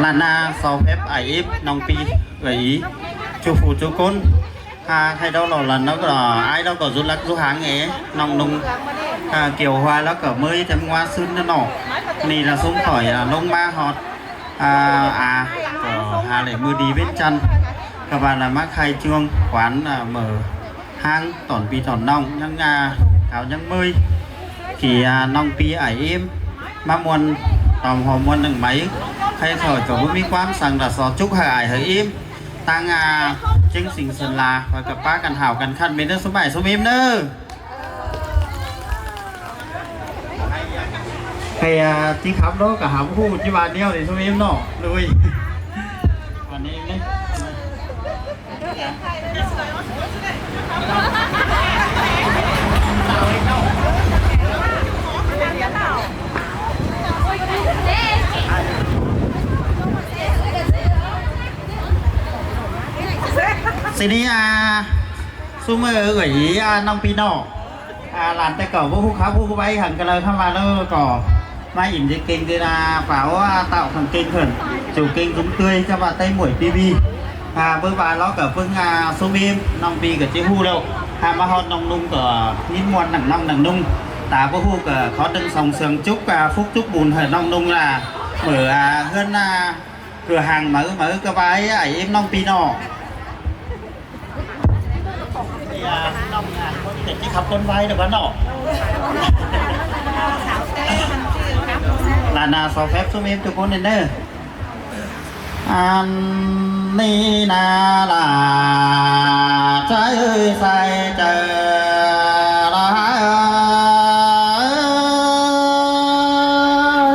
ນານາ ຊາວແຟັບ ອາຍເອັມ ນ້ອງປີ ເອື້ອຍອີ ຈຸຜູ້ຈຸຄົນ ຫາໃຫ້ດອກຫຼໍ່ຫຼັນ ແລ້ວກໍອ້າຍ ແລ້ວກໍສຸດຮັກສຸດຫາງເອ ນ້ອງນຸ່ງ ອ່າ ກ່ຽວຫວາຍ ແລ້ວກໍເມີຍແຖມງວາຊືນນະເນາະ. ນີ້ລະຊຸມຂ້ອຍ ອ່າ ລົງມາຮອດ ອ່າ ອາ ກໍຫາແຫຼະມື້ດີເວັນຈັນ ກໍວ່າລະມາໄຂ່ຈວງຂວັນ ອ່າ ເມີຍ ຫາງຕອນພີ່ຕອນນ້ອງ ຍັງ ອ່າ ຂາວຍັງເມີຍ ທີ່ ອ່າ ນ້ອງປີ ອາຍເອັມ ມາມ່ວນຕອມຫົວມ່ວນໜຶ່ງໄໝ ໃຜເຂົາກໍບໍ່ມີຄວາມສັງ ລະຊອກຈຸກໃຫ້ອາຍໃຫ້ເອັມ ທາງ ອ່າ ເຈັງສິງເຊີນລາ ຂ້ອຍກໍປາກັນຫາວກັນຄັນເມເດີ ຊຸມອ້າຍຊຸມເອັມເດີ. ໃຜ ອ່າ ຈິຂັບລົດກໍຫາຜູ້ຈິວ່າແນວນີ້ຊຸມເອັມເນາະ ລຸຍ ວັນນີ້ເດ້. ຊິນີ້ ອ່າ ຊຸມເອີຍ ອ່າ ນ້ອງປີເນາະ ອ່າ ຫຼານແຕ່ເກົ່າບໍ່ຮູ້ຄັບຮູ້ໄວ ຫັນກໍເລີຍຄຳວ່າເລີກໍມາອິນຈະເກັ່ງເດນາ ປາໂອອາເຕົ້າຄັນເກັ່ງເພິ່ນ ໂຈເກັ່ງຈຸມເຕີຍ ຈະວ່າໄຕ້ໝວຍປີບີ ອ່າ ເບິ່ງວ່າລາວກໍເບິ່ງ ອ່າ ຊຸມເອັມ ນ້ອງປີກໍຈະຮູ້ແລ້ວ ຖ້າມາຮອດນ້ອງນຸ່ງກໍຍິນມ່ວນໜັງນ້ອງໜັງນຸ່ງ ຕາບໍ່ຮູ້ກໍຂໍດຶງສອງເຊື່ອງຈຸກ ອ່າ ຟຸກຈຸກບຸນໃຫ້ນ້ອງນຸ່ງລະ ເໝີ ອ່າ ເຮືອນ ອ່າ ເພື່ອຫາງເໝີ ເໝີກໍວ່າໄອ້ເອັມ ນ້ອງປີເນາະ. ເອີ ນ້ອງ ອ່າ ຄົນເປັນທີ່ຂັບຄົນໄວແລ້ວບໍ່ເນາະ ນານາ ຊາວແຟັບ ຊຸມເອັມທຸກຄົນເດີ. ອັນນີ້ນາລະ ໃຈເອີຍ ໃສ່ເຈີລະ ເຮີ້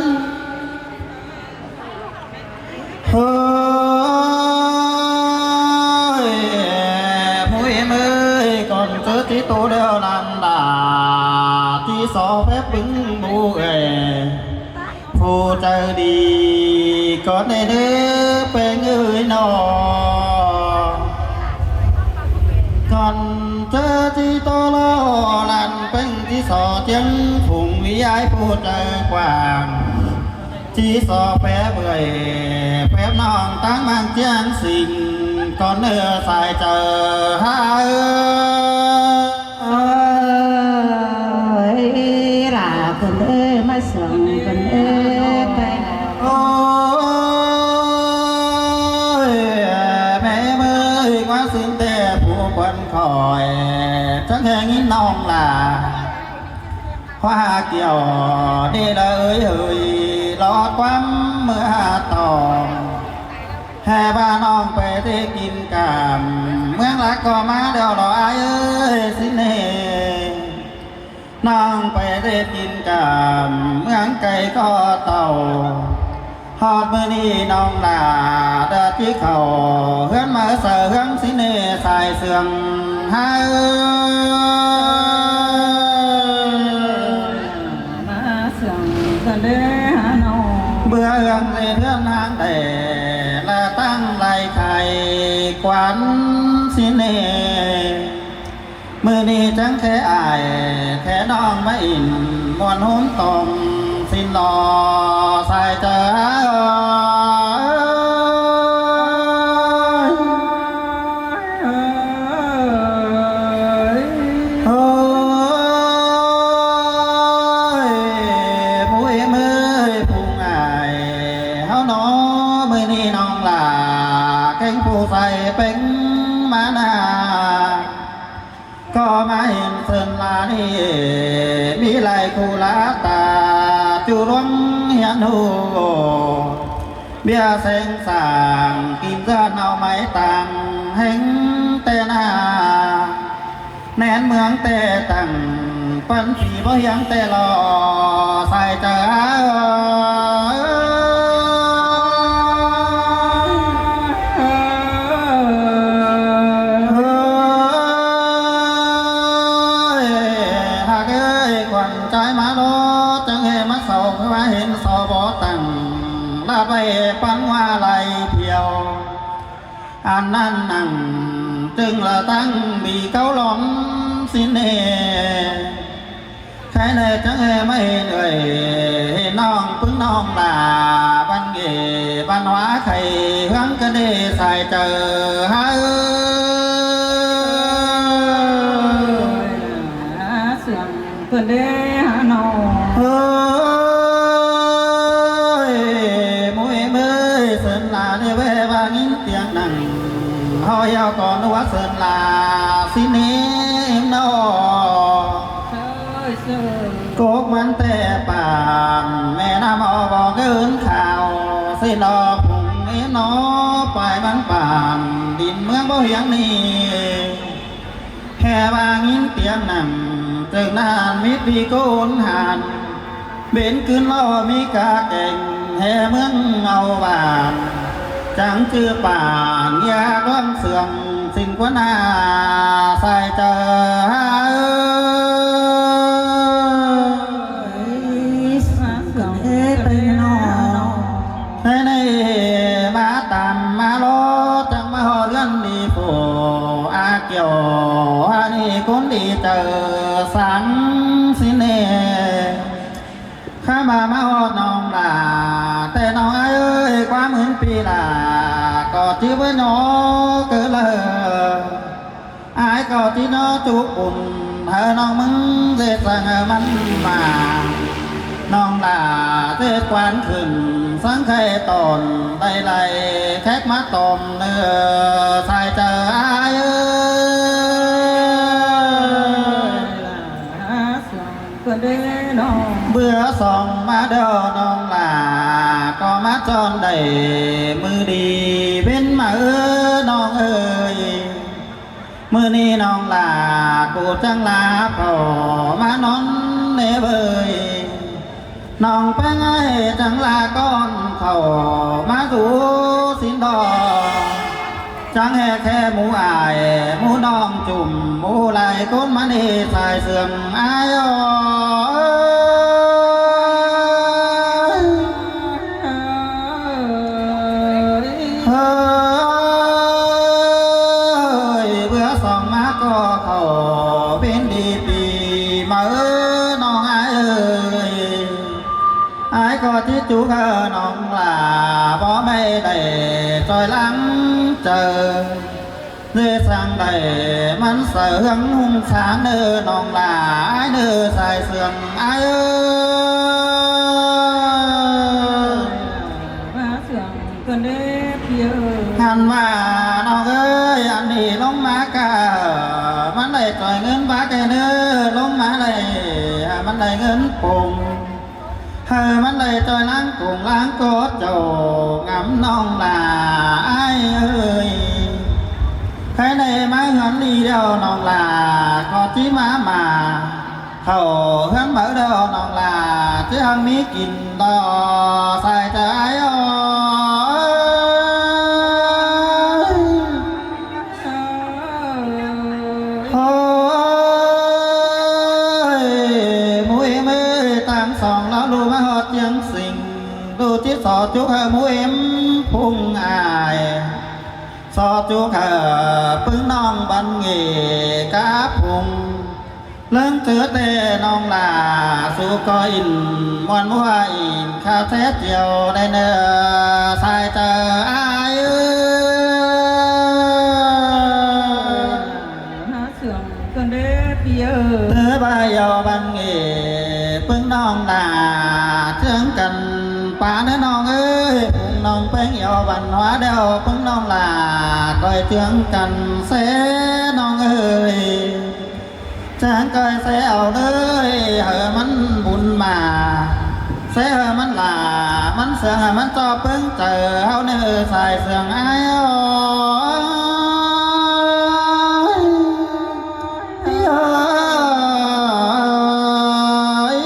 ຍ ຜູ້ເອັມເອີຍ ກ່ອນເຈີທີ່ໂຕແລ້ວນັ້ນດາ ທີ່ຊອແຟບບຶງບູເອີຍ ຜູ້ໃຈດີ ກ່ອນເດີເປັງເອີຍນອ ກ່ອນເຈີທີ່ໂຕແລ້ວນັ້ນເປັງ ທີ່ຊອຈຽງຝູງວິຍາຍ ຜູ້ໃຈກວ້າງ ຈີ່ຊອແປເປື່ອຍ ແປບນ້ອງຕັ້ງບາງຈຽງສິງ ກ່ອນເນີສາຍເຈີຫາເອີ ເອີຍ ຫຼ້າເພິ່ນເອີຍ ມາສ່ອງເພິ່ນເອີຍ ໂອ້ຍ ແມ່ເອີຍ ວ່າຊິນແຕ່ຜູ້ເພິ່ນຄອຍ ຈັກແຫ່ງຍິນນ້ອງຫຼ້າ ຄວ້າກ່ຽວນີ້ລະເອີຍເອີຍ ລອດຄວາມເມືອຕອງ ແຫ່ບ້ານນ້ອງໄປໄດ້ກິນກາມ ເມືອງລະກໍມາແລ້ວເນາະອ້າຍເອີຍ ຊິເນ ນ້ອງໄປໄດ້ກິນກາມ ເມືອງໄກກໍເຕົາ ຮອດມື້ນີ້ນ້ອງຫຼ້າ ດາດທີ່ເຂົ້າເຮືອນມາສາເຮືອງ ຊິເນສາຍເຊື່ອງຫາເອີຍ ມາເຊື່ອງກັນເດີຫານ້ອງ ເບື່ອເຮືອງໃນເຮືອນນາງແຕ່ລະຕັ້ງໄລ່ໄຂ່ກວານ ຊິເນ ມື້ນີ້ຈັ່ງແຄ່ອ້າຍແຄ່ນ້ອງມາອິນ ມ່ວນໂຮມຕ້ອມສິນລໍສາຍເຈີ ໂອ້ຍ ຜູ້ເອັມເອີຍ ຜູ້ອາຍເຮົານໍ ມື້ນີ້ນ້ອງຫຼ້າ ແຂ່ງຜູ້ໃສ່ເປັງມານາ ກໍມາເຫັນເຊີນລານີ້ ມີຫຼາຍຄູ່ຫຼາຍຕາ ຈຸລວງຮຽນຮູ້ ເບຍແສງສາງ ກິນເຮືອນເອົາໄມ້ຕາງ ແຫ່ງແຕ່ໜ້າ ແໜ້ນເມືອງແຕ່ຕັ້ງ ປັນສີບໍ່ຮຽງແຕ່ລໍ ສາຍເຈີ ເອີຍ ຮັກເອີຍ ຂວັນໃຈມາໂລດ ຈັ່ງເອີຍມາເຊົາ ຄືວ່າເຫັນເຊົາບໍ່ຕັ້ງ ລາໄປປັນວ່າໄລ່ພຽວ ອັນນັ້ນນັ່ງ ຈຶ່ງລະຕັ້ງມີເກົ້າລອມ ຊິເນ ໃຄແນ່ຈັ່ງເອີຍມາເຫັນເອີຍ ເຫັນນ້ອງປຶ້ງນ້ອງຫຼ້າ ບັນເກ ວ່າໄຂ້ເຮືອງກະເດສາຍເຈີ ຫາເອີຍ ເຊື່ອງເພິ່ນເດ້ຫານ້ອງ ເອີຍ ໝູ່ເອີຍ ເຊີນຫຼ້າເດ້ແວ່ວ່າຍິນຕຽງໜັງ ເຮົາຢາວກ່ອນວ່າເຊີນຫຼ້າຊິເນມນອ ເຊີຍ ເຊີຍ ກົກມັນແຕ່ປານ ແມ່ນ້ຳອອກບໍ່ເກີນຂາວ ຊິລໍພຸງເອນອ ປາຍມັນປານ ດິນເມືອງບໍ່ຮຽງນີ້ ແຮ່ວ່າຍິນຕຽງນຳ ເຈີນານມິດວິໂກນຫານ ເບັນຄືນລໍມີກາແກງ ແຫ່ເມືອງເອົາຫວານ ຈັງຈື່ປານ ຢາກວາມເຊື່ອງ ຊິນກວ່າໜ້າ ສາຍເຈີ ຫາເອີຍ ເອີຍ ສາຍເຈີ ເອີຍ ໄປເນາະ ໃຫ້ໄດ້ມາຕາມມາລໍ ຈັ່ງມາຮອດເຮືອນດີໂພ ອາກ່ຽວ ຫານີ້ຄົນດີເຈີ ສັງສິເນ ຂ້າມາມາຮອດນ້ອງຫຼ້າ ແຕ່ນ້ອງເອີຍ ຄວາມເຫັນປີຫຼ້າ ກໍຈິເວີນອເກີເລີ ອາຍກໍຈິນອຈຸປຸນ ເຮີນ້ອງມຶງເຈດສັງເຮີມັນມາ ນ້ອງຫຼ້າເຈດກວານຂຶ້ນ ສັງໄຂ່ຕອນໄດ້ໄລ່ ແຂກມາຕ້ອມເນີ ສາຍເຈີ ອາຍເອີຍ ເບື້ອສອງມາເດີນ້ອງຫຼ້າ ກໍມາຈອນໄດ້ມື້ດີເປັນມາເອີ ນ້ອງເອີຍ ມື້ນີ້ນ້ອງຫຼ້າ ກູຈັ່ງລາພໍ່ມານອນແນ່ເວີຍ ນ້ອງແປ້ງອ້າຍຈັ່ງລາກ່ອນເຂົ້າມາສູ່ສິນດອ ຈັ່ງແຫ່ແຄ່ໝູ່ອ້າຍ ໝູ່ນ້ອງຈຸ່ມ ໝູ່ໄລ່ກົ້ນມາເນ ສາຍເຊື່ອງອ້າຍເອີຍ ເຮີ້ຍ ເບື້ອສອງມາກໍເຂົ້າເປັນດີປີມາເອີ ນ້ອງອ້າຍເອີຍ ອ້າຍກໍຈິຈຸກເຮີນ້ອງຫຼ້າ ບໍ່ແມ່ນໄດ້ຊ່ອຍຫຼັງເຈີ ເດສັງໄດ້ມັນສະເຮືອງຮຸ່ງສາງເນີ ນ້ອງຫຼ້າ ອ້າຍເນີ ສາຍເຊື່ອງອ້າຍເອີຍ ມາເຊື່ອງເພິ່ນເດ້ພີ່ເອີຍ ຫັ້ນວ່ານ້ອງເອີຍ ອັນນີ້ລົງມາກະ ມັນໄດ້ຈ່ອຍເງິນບາດແດ່ເນີ ລົງມາໄດ້ ມັນໄດ້ເງິນປົງ ເຮີມັນໄດ້ຈ່ອຍລ້າງກົງລ້າງກໍເຈົ້າ ງາມນ້ອງຫຼ້າອ້າຍເອີຍ ໃຜໄດ້ມາເຮືອນນີ້ແລ້ວນ້ອງຫຼ້າ ກໍຈິມາມາ ເຂົ້າເຮືອນເບີແລ້ວນ້ອງຫຼ້າ ຈະຍັງມີກິນຕໍ່ ສາຍໃຈອ້າຍເອີຍ ໂອ້ຍ ໝູ່ເອັມເອີຍ ຕາມສອງລາວລູກມາຮອດຈຽງສິງ ລູກຈິດສໍຈຸກເຮີໝູ່ເອັມພຸງອ້າຍ ສໍຈຸກເຮີປຶ້ງນ້ອງບັນເງກາພຸງ ເລີງເຈີແຕ່ນ້ອງຫຼ້າ ສູ່ກໍອິນມ່ວນມົວອິນ ຂ້າແທ້ຈຽວໄດ້ເນີ ສາຍເຈີອ້າຍເອີຍ ຫາເຊື່ອງກັນເດ້ພີ່ເອີຍ ເດີບາຍເຍົາບັນເງ ປຶ້ງນ້ອງຫຼ້າ ເຈືອງກັນປາເນີນ້ອງເອີຍ ປຸງນ້ອງແປ້ງເຍົາບັນຫວາແດວ ປຶ້ງນ້ອງຫຼ້າ ກອຍເຈືອງກັນແຊນ້ອງເອີຍ ຈັ່ງກອຍແຊເອົາເລີຍ ເຮີມັນບຸນມາ ແຊເຮີມັນຫຼ້າ ມັນເຊື່ອງ ໃຫ້ມັນເຈາະເປິງໃຈເຮົາເນີ ສາຍເຊື່ອງອ້າຍເອີຍ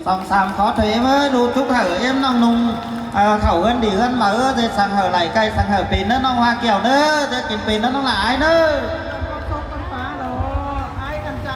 ສອງສາມ ຂໍເທເວີ ດູຈຸກເຮີເອັມນ້ອງນຸ່ງ ເອີ ເຂົ້າເຮືອນດີເຮືອນມາເອີ ຈະສັ່ງເຮີໄຫຼໄກ່ ສັ່ງເຮີເປັນເນີ ນ້ອງຫວາແກ້ວເນີ ຈະກິນເປັນເນີ ນ້ອງຫຼ້າອ້າຍເນີ.